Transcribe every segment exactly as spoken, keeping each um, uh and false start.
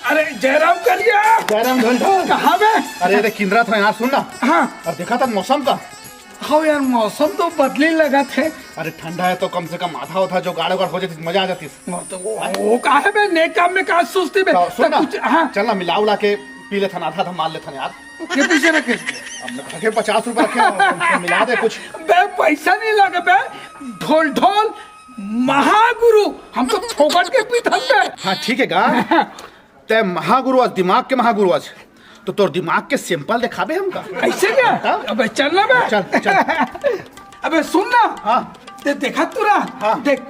अरे जयराम करिया। जयराम ढोल ढोल। कहाँ बे? अरे, अरे किंदरा था यार, सुन ना। हाँ। और देखा था मौसम का। हाँ यार, मौसम तो बदली लगा थे। अरे ठंडा है तो कम से कम आधा उधा जो गाड़ उगाड़ हो जाती, मजा आ जाती। वो तो वो, वो का है बे, नेक काम में का सुस्ती बे। तो सुन ना, कुछ, हाँ। चल ना, मिला उला के पी लेथन, आधा आधा मार लेथन यार। ये पीछे रखे। अब मैं घर के पचास रुपए रखे हैं, मिला दे कुछ। बे पैसा नहीं लगे बे, ढोल ढोल महागुरु, हम तो फोकट के पीथन बे। हाँ ठीक है गा। ते महागुरु आज, दिमाग के महागुरु आज, तो तोर दिमाग के सैंपल दिखाबे हमका। ऐसे क्या? हाँ। अबे चल ना बे। चल, चल। अबे सुन ना। हाँ। ते देखा तू रहा? हाँ। देख,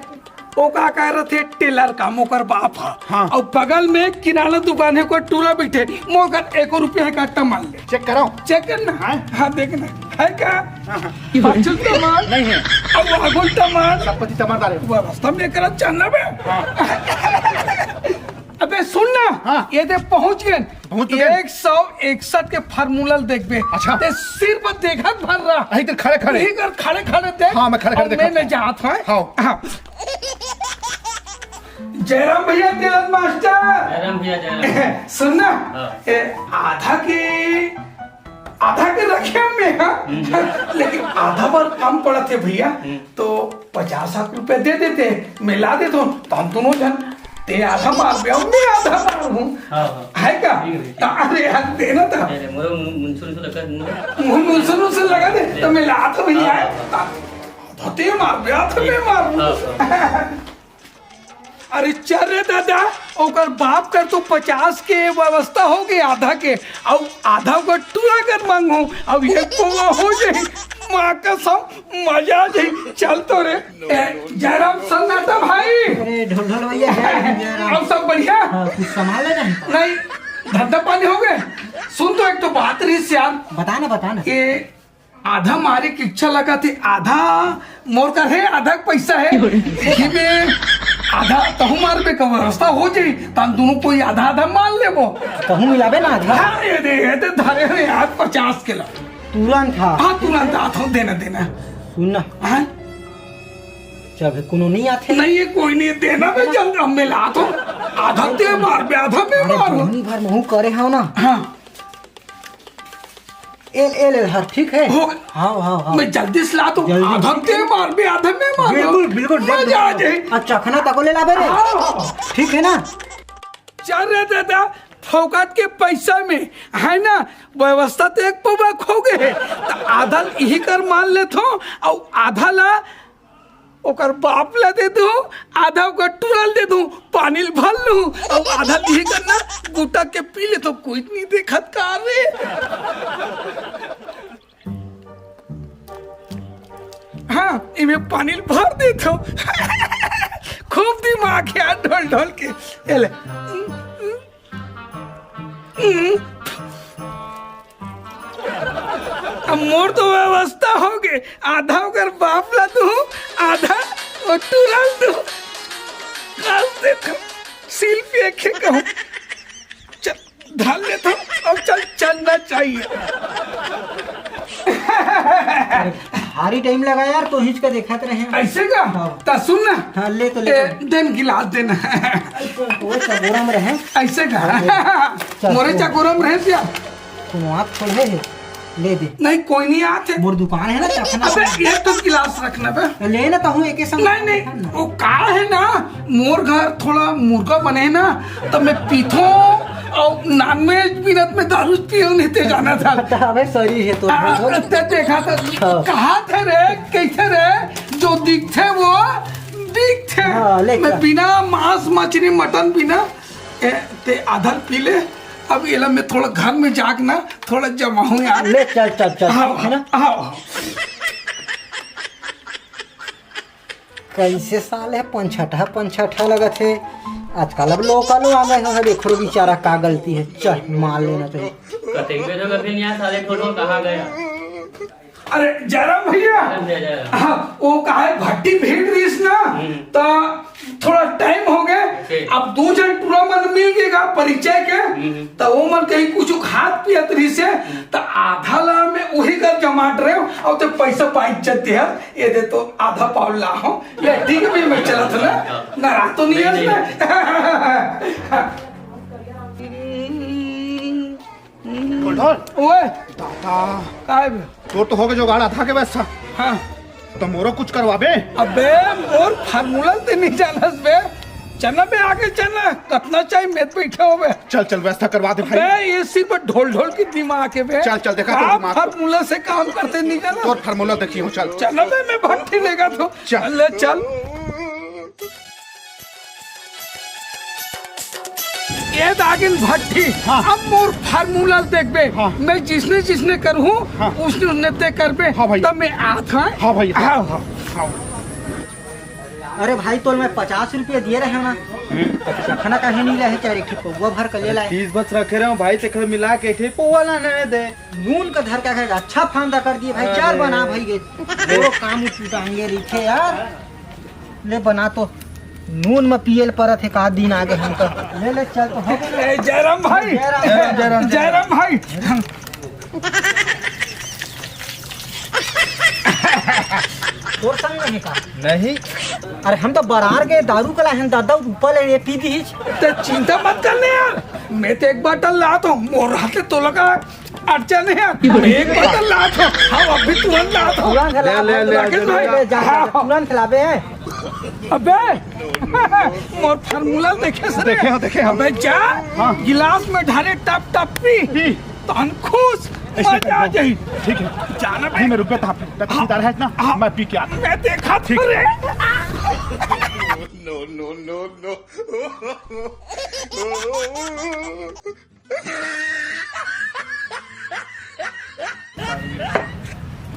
वो का कह रहे थे, टेलर का मोकर बाप हा। हाँ। और बगल में किराना दुकान है, कोई टूरा बैठे, मोकर एको रुपया है काटा मान ले। चेक कराओ। चेक करना। हाँ। हाँ, देखना। है क्या? हाँ, हाँ। फॉर्चून तमार। नहीं है। अब वो आगुल तमार। सब पति तमार डाले। वो रास्ता में करा चलना बे। हाँ। अबे सुन ना, हाँ। ये दे पहुंच गए। पहुंच गए। एक सौ इकसठ के फार्मूला देखबे। अच्छा। ते सिर पर देखत भर रहा। यही कर खड़े खड़े। यही कर खड़े खड़े देख। हाँ, मैं खड़े खड़े और मैं, देखत मैं हूँ। जात हूँ। हाँ। हाँ। जयराम भैया, तिलक मास्टर। जयराम भैया, जयराम। सुन ना, हाँ। ए, आधा के आधा के रखे में, हाँ? हम्म। लेकिन आधा बार कम पड़त है भैया, हम्म। तो पचास साठ रुपए दे देते, मिला देते हो, तो हम दोनों जन, ते आधा मार दे, मैं आधा मार हूँ। हाँ, हाँ। है क्या? ठीक है, ठीक। अरे यार, देना था। अरे, मोरो मुंह, मुंह सुन सुन लगा, मुंह। मुंह, मुंह सुन सुन लगा दे, तो मिला तो भैया हाँ, है। हाँ, हाँ। आधा ते मार दे, आधा मैं मार दूँ। हाँ, हाँ। अरे चल रे दादा, ओकर बाप कर तो पचास के व्यवस्था हो गई आधा के, अउ आधा ओकर टूरा कर मांगू, अब ये कोवा हो जाई, माँ कसम, मजा आ जाई। चल तो रे। ए, जयराम सन्नाटा भाई। अरे ढोल ढोल भैया, जय राम, जय राम। अब सब बढ़िया? हाँ, कुछ सामान लेना है? नहीं, धंधा पानी हो गए। सुन तो, एक तो बात रही सियान। बता ना, बता ना। ये आधा मारे के इच्छा लगा थी, आधा मोर कर है, आधा के पैसा है। यही में आधा तहु मारबे का व्यवस्था हो जाई, तन दोनों कोई आधा आधा मार लेबो। तहु मिलाबे ना आधा। हाँ, ये दे, ये दे, धरे हैं यार, पचास के ला। तुरंत था। हाँ, तुरंत आता हूँ, देना, देना। सुन ना। हाँ? जब कोनो नहीं आते। नहीं, ये कोई नहीं, देना बे, जल्द हम मिला तो। आधा ते मारबे, आधा मैं अरे, मारू। दुनी भर महू करे हो ना। हाँ। एल, एल, एल, हाँ, ठीक है। हो गया। हाँ, हाँ, हाँ। मैं जल्दी से ला तो। जल्दी। आधा ते मारबे, आधा मैं मारू। बिल्कुल, बिल्कुल, दे मजा आ दो। जाए। अच्छा, खाना तको ले लाबे रे। हाँ। ठीक है ना? चल रे दादा, फोकट के पैसा में, है ना, व्यवस्था तो एक पौवा खो गए है। तो आधा इही कर मान लेत हो, और आधा ला ओकर बाप ला दे दू, आधा ओकर टूरा ल दे दू, पानी ल भर लू, अउ आधा दिही करना, गुटा के पी ले तो कोई नहीं देखत का रे। हाँ, इमे पानी ल भर दे दू। खूब दिमाग है यार, ढोल ढोल के। ये ले। हम्म। अब मोर तो व्यवस्था हो गए, आधा ओकर बाप ला दू, आधा ओ टूरा ल दू। काल देखो, सिर्फ एक ही कहूँ, चल, धर लेता हूँ, अब चल, चलना चाहिए। भारी टाइम लगा यार, तो हिच का देखत रहे। ऐसे का? हाँ। ता सुन ना। हाँ, ले तो ले। ए, देन गिलास देना। वो चकोरा में रहे। ऐसे का? हाँ, ले। चल, मोरे वो चकोरा में रहे क्या? तुम आँख खोल रहे हो? ले दे। नहीं, कोई नहीं आते। मोर दुकान है ना, चखना। अबे, ये तो गिलास रखना बे। तो ले ना, तहूँ एक ही संग नहीं, नहीं, रखना। वो का है ना, मोर घर थोड़ा मुर्गा बने ना, तो मैं पीथो और नॉनवेज पीनत में दारू पियो नहीं ते जाना था। तो हमें सॉरी है तो आ, बोल। ते देखा था, हाँ। कहा थे रे, कैसे रे, जो दिखते वो दिखते। हाँ, ले मैं चल। बिना मांस, मछली, मटन बिना, ए, ते आधा पी ले। अब एला मैं थोड़ा घर में जाके ना, थोड़ा जमाऊं यार। ले चल, चल, चल, हाँ, ठीक है ना? हाँ, हाँ। कैसे साल है, पंछठा, पंछठा लगत है। आजकल अब लोका लो आ गए हो, देखो बेचारा का गलती है। चल, मान लेना चाहिए। कतेक बेर हो गए फिर यहाँ साले ठोठो कहाँ गया? अरे, जयराम भैया। जयराम भैया, जयराम। हाँ, वो का है, भट्टी भेंट रहीस ना, हम्म। त थोड़ा टाइम हो गए। ठीक। अब दू झन टूरा मन मिल गए का परिचय के, हम्म। त वो मन कहीं कुछ खात पियत रहीस हे, हम्म। त आधा ला मैं वही कर जमात रहे हूँ, अब तो पैसा पाई इज्जत दे है, ये दे तो आधा पाव ला हूँ। ले, ठीक है भैया, मैं चलत हूँ ना, हाँ। नाराज तो नहीं है नहीं, उसमें? नहीं। ओए, दादा, काय बे? तोर तो होगे जुगाड़ आधा के व्यवस्था। हाँ। त मोरो कुछ करवाबे? अबे, मोर formula ते नहीं जानस बे। चल ना बे, आगे चल ना। कतना चाही में बइठे होबे। चल, चल, व्यवस्था करवा दे भाई। बे, ये सिर्फ ढोल ढोल के दिमाग हे बे। चल, चल, देखा का तो दिमाग। Formula से काम करते नहीं जानस। तोर formula देखियो, चल। चल ना बे, मैं भट्टी लेगा तो। चल। ले, चल। ये दागिन भट्टी, हाँ। अब मोर formula देखबे। हाँ। मैं जिसने जिसने करहूँ, हाँ। उसने उसने ते करबे। हाँ भाई। तब मैं आत हाँ। हाँ भाई, हाँ। हाँ, हाँ। हाँ। अरे भाई, तोल मैं पचास रुपये दिए रहे ना। हम्म। चखना काहे नहीं रहे, चार एक ठे पौवा भर के ले लाए। तीस बस रखे रहे हो भाई, तेखर मिला के एक ठे पौवा लाने दे। नून का धर के अच्छा फांदा कर दिए भाई, अरे। चार बना भाई ये। वो काम उठ टांगे रखे यार। ले बना तो, नून में पियल परत हे, का दिन आगे हमका। ले, ले, चल तो हो। ए, जयराम भाई। जयराम, जयराम, जयराम, जयराम भाई। तोर संग नहीं का? नहीं। अरे हम तो बरार के दारू कला हन दादा, ऊपर ले पी दी। ते चिंता मत कर ले यार, मैं तो एक बाटल लात हूँ, मोर हाथे तो लगा। अच्छा नहीं यार, एक बाटल लात हो। हाँ, अभी तुरंत लात हो। तुरंत ले, ले, ले, राकेश ले, भाई, ले, जा, जा, हाँ। तुरंत लाबे। अबे, मोर formula देखे से रे। देखे हो, देखे हो। अबे जा, हाँ। गिलास में ढारे टप टप पी। पी। तहन खुश, ऐसे मजा आ जाई। ठीक है। जाना अभी भाई। मैं रुपये था, तब हाँ। सीधा रहे ना, हाँ। मैं पी के आता। मैं देखा ठीक। था रे। No, no, no, no।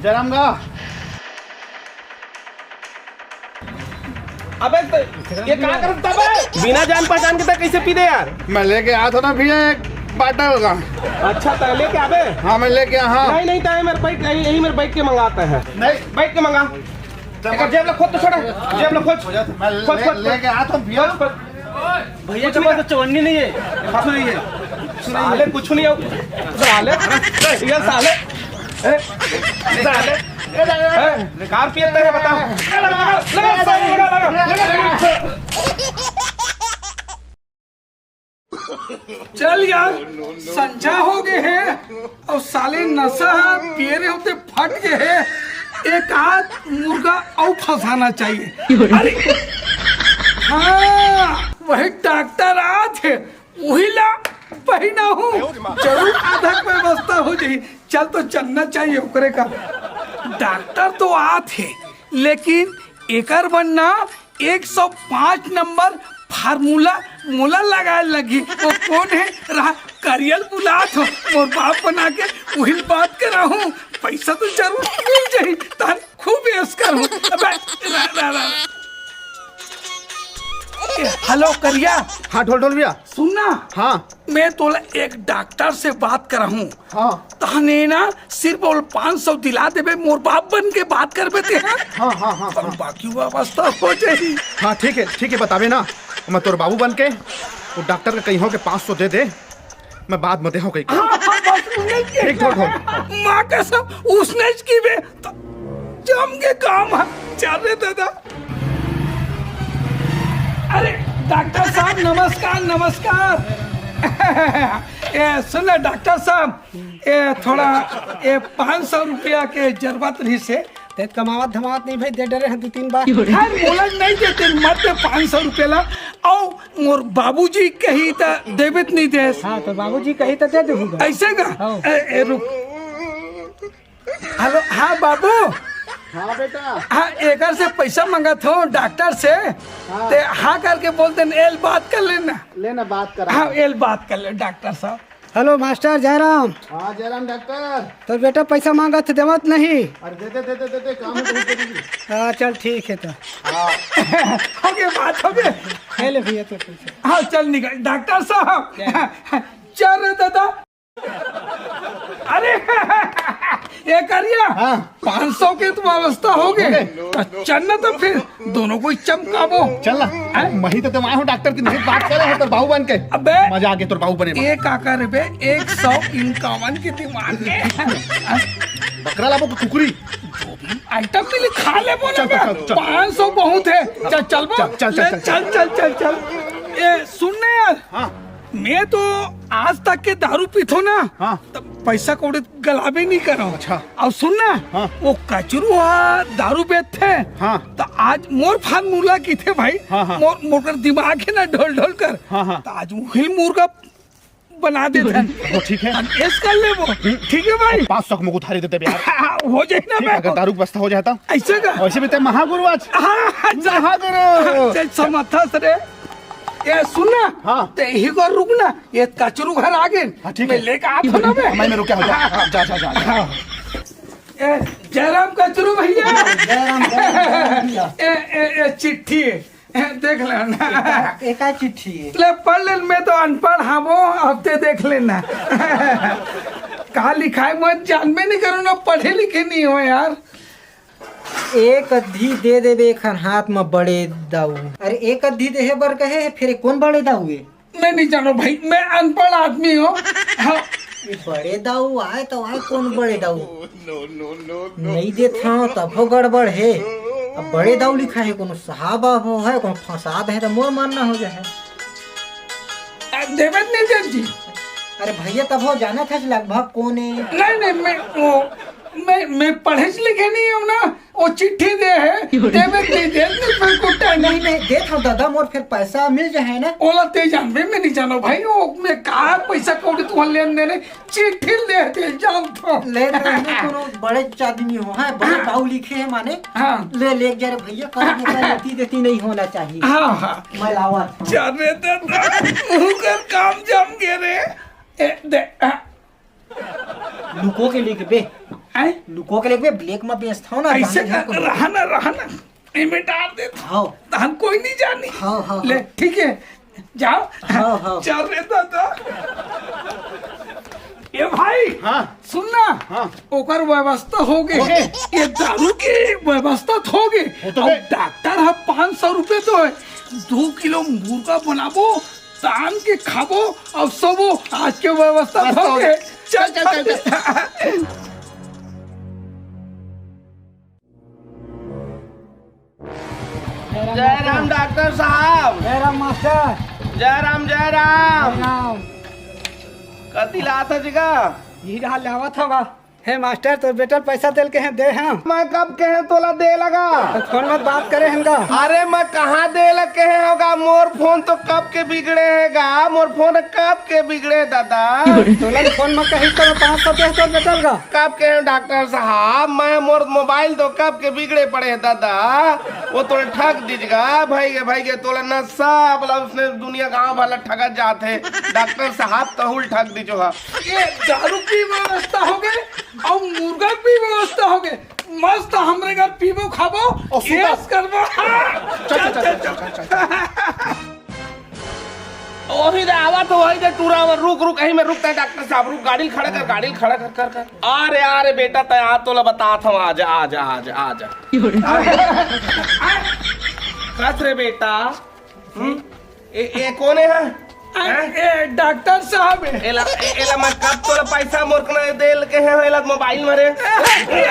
Jairam गा। अबे त-, ये का करत था बे? बिना जान पहचान के त कैसे पी दे यार? मैं लेके आया था ना भैया एक बाटल का। अच्छा, त लेके आबे। हाँ, मैं लेके आया, हाँ। नहीं, नहीं, त यही मेरे बैठ, यही, यही मेरे बैठ के मंगाता है। नहीं। बैठ के मंगा। एक जेब ला खोद तो छोड़ा, जेब ला खोद। मैं खोद, ले-, खोद, खोद। लेके आया था भैया। खोद, खोद। भैया के पास तो चवन्नी नहीं है, कुछ नहीं है। साले कुछ नहीं है। साले, ये साले, ए, साले, ए, कार पिए तेरे बता। लगा, लगा, लगा, लगा, लगा। चल यार, संझा हो गए हे अउ साले नशा पिए रहे होते फट गए हे। एक आध मुर्गा अउ फंसाना चाहिए। अरे हाँ, वही डॉक्टर आत हे, वही ला पहिना हूँ, जरूर आधा के व्यवस्था हो जाई। चल तो चलना चाहिए ओकरे का। डॉक्टर तो आत हे, लेकिन एकर बर ना एक सौ पाँच नंबर formula मोला लगाए लगी। वो कौन हे? रहा करियल बुलात हो, मोर बाप बना के उहिल बात करा हूँ। पैसा तो जरूर मिल जाही, तहन खूब ऐश कर हूँ। अबे, रा, रा, रा। ए, हेलो करिया। हाँ, ढोल ढोल भैया। सुन ना। हाँ। मैं तोला एक डॉक्टर से बात करा हूँ। हाँ। तहने ना सिर्फ वो पाँच सौ दिला देबे, मोर बाप बन के बात करबे ते, हाँ? हाँ, हाँ, हाँ, तब हाँ। बाकी व्यवस्था हो जाई। हाँ, ठीक है, ठीक है, बताबे ना, मैं तोर बाबू बन के वो डॉक्टर के कहियो के पाँच सौ दे दे, मैं बाद में देहूँ कहीं। हाँ, हाँ, बस उन्हें के ठीक, ठीक, ठीक। माँ कसम, उसने की बे, तो जम के काम है। चल रे दादा। अरे, डॉक्टर साहब, नमस्कार, नमस्कार। ए, सुन ना, डॉक्टर साहब, ए, थोड़ा, ए, पाँच सौ रुपया के जरूरत रहिस हे। ते कमावत धमावत नहीं भाई, दे डरे हैं दो तीन बार। हाँ, मोला नहीं देते, मत दे पाँच सौ रुपया ला। अउ मोर बाबूजी कही त देबे त नहीं देस। हाँ, तो बाबूजी कही त दे देहूँ। ऐसे का? हाँ। ए, ए, रुक। हेलो, हाँ बाबू। हाँ बेटा। हाँ, एकर से पैसा मंगत हो डॉक्टर से। हाँ। ते हाँ करके बोल दे, एल बात कर लेना। लेना बात कर। हाँ, एल बात कर ले डॉक्टर साहब। Hello master Jairam. हाँ जयराम डॉक्टर। तो बेटा पैसा मांगत देवत नहीं। अरे दे दे दे दे दे दे, काम है तो दे दे। हाँ चल ठीक है तो। हाँ। हो गया, बात हो गया। ले ले भैया तो पैसा। हाँ चल निकल डॉक्टर साहब। चल रे दादा। अरे, ए करिया, हाँ। पाँच सौ के तो व्यवस्था हो गए। हो गए। तो चल ना तो फिर दोनों को ही चमकाबो। चल ना। हैं? मही तो तुम आए हो डॉक्टर की नहीं बात कर रहे हो, तोर बाबू बन के। अबे, मजा आ गया तोर बाबू बने में। एक आकर बे, एक सौ इक्यावन के दिमाग में। बकरा लाबो कि कुकरी? आइटम मिली खा लेबो ना चल, बे। चल, चल। पाँच सौ बहुत है। चल, चल बो। चल, चल, चल, ले, चल, चल। चल, चल, चल, चल। ए, सुन ना यार। हाँ। मैं तो आज तक के दारू पीथो ना, हाँ। त पैसा कौड़ी गलाबे नहीं करो। अच्छा। अउ सुन ना, हाँ। वो कचरू हा दारू बेचथे, हाँ। त आज मोर फान मुला किथे भाई, हाँ, हाँ। मोर, मोर कर दिमाग हे ना ढोल ढोल कर, हाँ, हाँ। त आज उहिल मुर्गा बना देथन। वो ठीक है। हम ऐस कर लेबो। ठीक है भाई। पाँच सौ मुझे उधारी दे दे यार। हाँ, हो जाए ना ठीक है, बे। अगर दारू की व्यवस्था हो जाता। ऐसे का? वैसे भी ते महागुरु आज। हाँ, हाँ, जा। महागुरु। जय समर्था सरे। ए, सुन ना। हाँ। ते ही को रुक ना। ये कचरू घर आ गए। हाँ, ठीक मैं है। लेके आता हूँ ना बे। मैं, मैं रुका हूँ, जा। हाँ, जा, जा, जा, जा। हाँ। ए, जयराम कचरू भैया। जयराम, जयराम, जयराम भैया। ए, ए, ए, चिट्ठी। देख लेना। एका चिट्ठी हे। ले पढ़ ले, मैं तो अनपढ़ हाँ वो, अब ते देख लेना। कहाँ लिखाए, मैं जानबे नहीं करूँ ना, पढ़े लिखे नहीं हो यार। एक अद्धी दे देबे एखन हाथ म बड़े दाऊ। अरे एक अद्धी देहे बर कहे हे, फिर कोन बड़े दाऊ हे? मैं नहीं जानो भाई, मैं अनपढ़ आदमी हूँ। हाँ। ये बड़े दाऊ आए तो आए, कोन बड़े दाऊ? नहीं देत हव तभो गड़बड़ हे। अब बड़े दाऊ लिखा हे, कोनो साहब आबो हे, कोनो फसाद हे तो मोर मानना हो जाए। अ, देवेंद्र निर्जन जी। अरे भैया तभो जानत हस लगभग कोन हे? नहीं, नहीं, मैं, वो, मैं, मैं पढ़े लिखे नहीं हूँ ना। वो चिट्ठी दे हे, देवे नहीं दे, नहीं, कोई कुत्ता नहीं। नहीं, नहीं, देत हव दादा, मोर फिर पैसा मिल जाए ना। ओला ते जानबे, मैं नहीं जानो भाई, वो मैं कहाँ पैसा कौड़ी तुहर लेन देन हे, चिट्ठी ले दे, जान तो। ले दे, नहीं कोनो बड़े आदमी हो, हाँ, बड़े हाँ। दाऊ लिखे हे माने। हाँ। ले, ले जा रे भैया, कर दे, कर देती, देती नहीं होना चाहिए। हाँ, हाँ। मैं लावा। जा रे दादा, मुँह कर काम जम गे रे। ए, दे, हाँ। लुको के लेके बे। हैं? लुको के लेके बे, ब्लैक में बेचता हूँ ना, ऐसे जाने कर, जाने को। रहा ना, रहा ना। इमे डाल दे। हाँ। तहन कोई नहीं जानी। हाँ, हाँ, ले, हाँ। ठीक है। जाओ। हाँ, हाँ। चल रे दादा। ए भाई, हाँ। सुन ना। हाँ। ओकर व्यवस्था हो गे। हो गे। ये दारू के व्यवस्था तो हो गे। वो तो अब बे- डॉक्टर ह पाँच सौ रुपये तो हे। दू किलो मुर्गा बनाबो, तान के खाबो अउ सोबो। आज के व्यवस्था बस हो हो गे। गे। चल, चल, चल, चल, चल। जय राम डॉक्टर साहब। जय राम मास्टर। जय राम, जय राम। जय राम। कति लात ह जी का? ये रहा लावत हवा। हे मास्टर, तोर बेटा ल पैसा देल के हे, दे हाँ। मैं कब के हे तोला दे लगा? तो फोन में बात करे हन का? अरे मैं कहाँ दे लग के हे होगा? मोर फोन तो कब के बिगड़े हे गा? मोर फोन कब के बिगड़े दादा? तोला फोन में कही तो पाँच सौ दे तोर बेटा ल गा। कब के हे डॉक्टर साहब? मैं मोर मोबाइल तो कब के बिगड़े पड़े हे दादा। वो तोला ठग दीज गा, भाई गे, भाई गे, तोला नशा, मतलब उसने दुनिया गाँव वाला ठगत जात हे। डॉक्टर साहब तहूल ठग दीजो हा। ये दारू की व्यवस्था हो गे। अउ मुर्गा के भी व्यवस्था हो गे, मस्त हमरे घर पीबो खाबो, और सुबह ऐश करबो। चल, चल, चल, चल, चल, चल, चल। वही दे आवा तो वही दे टूरा, रुक, रुक, यहीं में रुकता है डॉक्टर साहब, रुक, गाड़ी खड़ा कर, गाड़ी खड़ा कर, कर, कर। अरे, अरे बेटा, तय आ तोला बतात हँव, आजा, आजा, आजा, आजा। कस रे बेटा, हम्म? ए, ए कोन हे? ए, ए, डॉक्टर साहब हे। एला, ए, एला मैं कब तोला पैसा मोर कना दे लगे हे, एला मोबाइल मारे। ए, ए, ए,